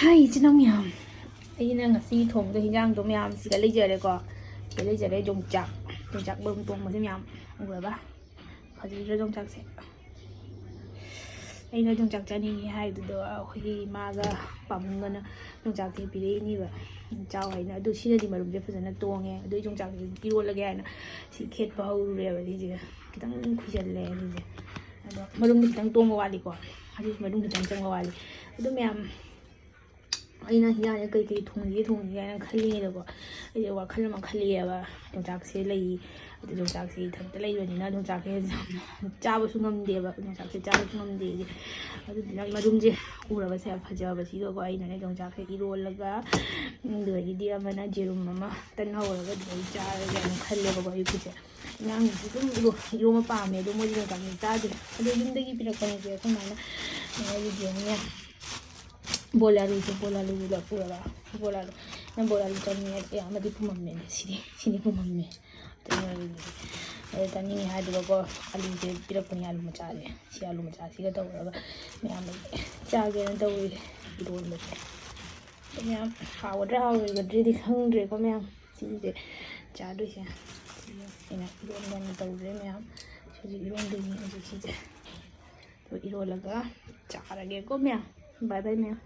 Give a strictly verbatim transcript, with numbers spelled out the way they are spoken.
ꯍꯥꯏ, ꯏꯆꯤꯟ ꯏꯅꯥꯎ ꯃꯌꯥꯝ, ꯑꯩꯅ ꯉꯁꯤ ꯊꯣꯡꯗꯣꯏ ꯍꯤꯟꯖꯥꯡꯗꯣ ꯃꯌꯥꯝ ꯁꯤꯗ ꯂꯩꯖꯔꯦꯀꯣ꯫ ꯁꯤꯗ ꯂꯩꯖꯔꯦ ꯌꯣꯡꯆꯥꯛ꯫ ꯌꯣꯡꯆꯥꯛ ꯃꯔꯨꯝ ꯇꯣꯡꯕꯁꯦ ꯃꯌꯥꯝ ꯎꯔꯕ? ꯐꯖꯗ꯭ꯔꯥ ꯌꯣꯡꯆꯥꯛꯁꯦ? ꯑꯩꯅ ꯌꯣꯡꯆꯥꯛ ꯆꯥꯅꯤꯡꯉꯤ ꯍꯥꯏꯕꯗꯨꯗꯣ ꯑꯩꯈꯣꯏꯒꯤ ꯏꯃꯥꯒ ꯄꯥꯕꯨꯡꯒꯅ ꯌꯣꯡꯆꯥꯛꯁꯦ ꯄꯤꯔꯛꯏꯅꯦꯕ꯫ ꯆꯥꯎ ꯍꯥꯏꯅ꯫ ꯑꯗꯨ ꯁꯤꯅꯗꯤ ꯃꯔꯨꯝꯁꯦ ꯐꯖꯅ ꯇꯣꯡꯉꯦ꯫ ꯑꯗꯨ ꯌꯣꯡꯆꯥꯛꯁꯦ ꯏꯔꯣꯜꯂꯒꯦ ꯍꯥꯏꯅ ꯁꯤ ꯈꯦꯠꯄ ꯍꯧꯔꯨꯔꯦꯕ꯫ ꯁꯤꯁꯦ ꯈꯤꯇꯪ ꯈꯨꯏꯖꯜꯂꯦ ꯁꯤꯁꯦ꯫ ꯑꯗꯣ ꯃꯔꯨꯝꯗꯤ ꯈꯤꯇꯪ ꯇꯣꯡꯕ ꯋꯥꯠꯂꯤꯀꯣ꯫ ꯑꯗꯨꯁꯨ ꯃꯔꯨꯝ ꯈꯤꯇꯪ ꯆꯪꯕ ꯋꯥꯠꯂꯤ꯫ ꯑꯗꯨ ꯃꯌꯥꯝ ꯑꯩꯅ ꯍꯤꯟꯖꯥꯡꯁꯦ ꯀꯩꯀꯩ ꯊꯣꯡꯁꯤꯒꯦ ꯊꯣꯡꯁꯤꯒꯦ ꯍꯥꯏꯅ ꯈꯜꯂꯤꯉꯩꯗꯀꯣ, ꯑꯩꯁꯦ ꯋꯥꯈꯜ ꯑꯃ ꯈꯜꯂꯤꯑꯕ꯫ ꯌꯣꯡꯆꯥꯛꯁꯦ ꯂꯩ꯫ ꯑꯗꯨ ꯌꯣꯡꯆꯥꯛꯁꯦ ꯏꯊꯟꯇ ꯂꯩꯕꯅꯤꯅ ꯌꯣꯡꯆꯥꯛꯁꯦ ꯌꯥꯝꯅ ꯆꯥꯕꯁꯨ ꯉꯝꯗꯦꯕ꯫ ꯌꯣꯡꯆꯥꯛꯁꯦ ꯆꯥꯕꯁꯨ ꯉꯝꯗꯦ ꯑꯩꯁꯦ꯫ ꯑꯗꯨꯗꯨꯅ ꯃꯔꯨꯝꯁꯦ ꯎꯔꯕꯁꯦ ꯌꯥꯝ ꯐꯖꯕꯁꯤꯗꯀꯣ, ꯑꯩꯅꯅꯦ ꯌꯣꯡꯆꯥꯛꯁꯦ ꯏꯔꯣꯜꯂꯒ, ꯑꯗꯨꯗꯒꯤꯗꯤ ꯑꯃꯅ ꯌꯦꯔꯨꯝ ꯑꯃ ꯇꯟ ꯍꯧꯔꯒ ꯑꯗꯨꯃꯥꯏꯅ ꯆꯥꯔꯒꯦꯅ ꯈꯜꯂꯦꯕꯀꯣ ꯑꯌꯨꯛꯀꯤꯁꯦ꯫ ꯑꯉꯥꯡꯁꯤꯡꯁꯨ ꯑꯗꯨꯝ ꯏꯔꯣ-, ꯏꯔꯣꯝꯕ ꯄꯥꯝꯃꯦ꯫ ꯑꯗꯣ ꯃꯣꯏꯗꯤ ꯌꯣꯡꯆꯥꯛꯁꯦ ꯆꯥꯗꯦ꯫ ꯑꯗꯣ ꯌꯨꯝꯗꯒꯤ ꯄꯤꯔꯛꯄꯅꯦꯁꯦ ꯑꯩꯈꯣꯏ ꯃꯥꯅ꯫ ꯑꯩꯒꯤꯗꯤꯅꯦ ꯕꯣꯜ ꯑꯥꯂꯨꯁꯦ, ꯕꯣꯜ ꯑꯥꯂꯨꯁꯦ ꯄꯨꯔꯒ, ꯕꯣꯜ ꯑꯥꯂꯨ, ꯅꯪ ꯕꯣꯜ ꯑꯥꯂꯨ ꯆꯥꯅꯤꯡꯉꯦ? ꯑꯦ, ꯑꯃꯗꯤ ꯄꯨꯝꯃꯝꯃꯦ꯫ ꯁꯤꯗꯤ, ꯁꯤꯗꯤ ꯄꯨꯝꯃꯝꯃꯦ꯫ ꯑꯗꯨ ꯆꯥꯅꯤꯡꯉꯦ ꯍꯥꯏꯗꯨꯒꯀꯣ, ꯑꯥꯂꯨꯁꯦ ꯄꯤꯔꯛꯄꯅꯦ, ꯑꯥꯂꯨ ꯃꯆꯥꯁꯦ꯫ ꯁꯤ ꯑꯥꯂꯨ ꯃꯆꯥꯁꯤꯒ ꯇꯧꯔꯒ ꯃꯌꯥꯝ ꯆꯥꯒꯦꯅ ꯇꯧꯔꯤ ꯏꯔꯣꯟꯕꯁꯦ꯫ ꯑꯗꯣ ꯃꯌꯥꯝ ꯍꯥꯎꯒꯗ꯭ꯔꯥ ꯍꯥꯎꯔꯣꯏꯒꯗ꯭ꯔꯗꯤ ꯈꯪꯗ꯭ꯔꯦꯀꯣ ꯃꯌꯥꯝ꯫ ꯁꯤꯁꯦ ꯆꯥꯗꯣꯏꯁꯦ꯫ ꯑꯩꯅ ꯏꯔꯣꯟꯕ ꯑꯣꯏꯅ ꯇꯧꯗ꯭ꯔꯦ ꯃꯌꯥꯝ꯫ ꯍꯧꯖꯤꯛ ꯏꯔꯣꯟꯗꯣꯏꯅꯤ ꯍꯧꯖꯤꯛ ꯁꯤꯁꯦ꯫ ꯑꯗꯣ ꯏꯔꯣꯜꯂꯒ ꯆꯥꯔꯒꯦꯀꯣ ꯃꯌꯥꯝ꯫ ꯕꯥꯏ ꯕꯥꯏ ꯃꯌꯥꯝ꯫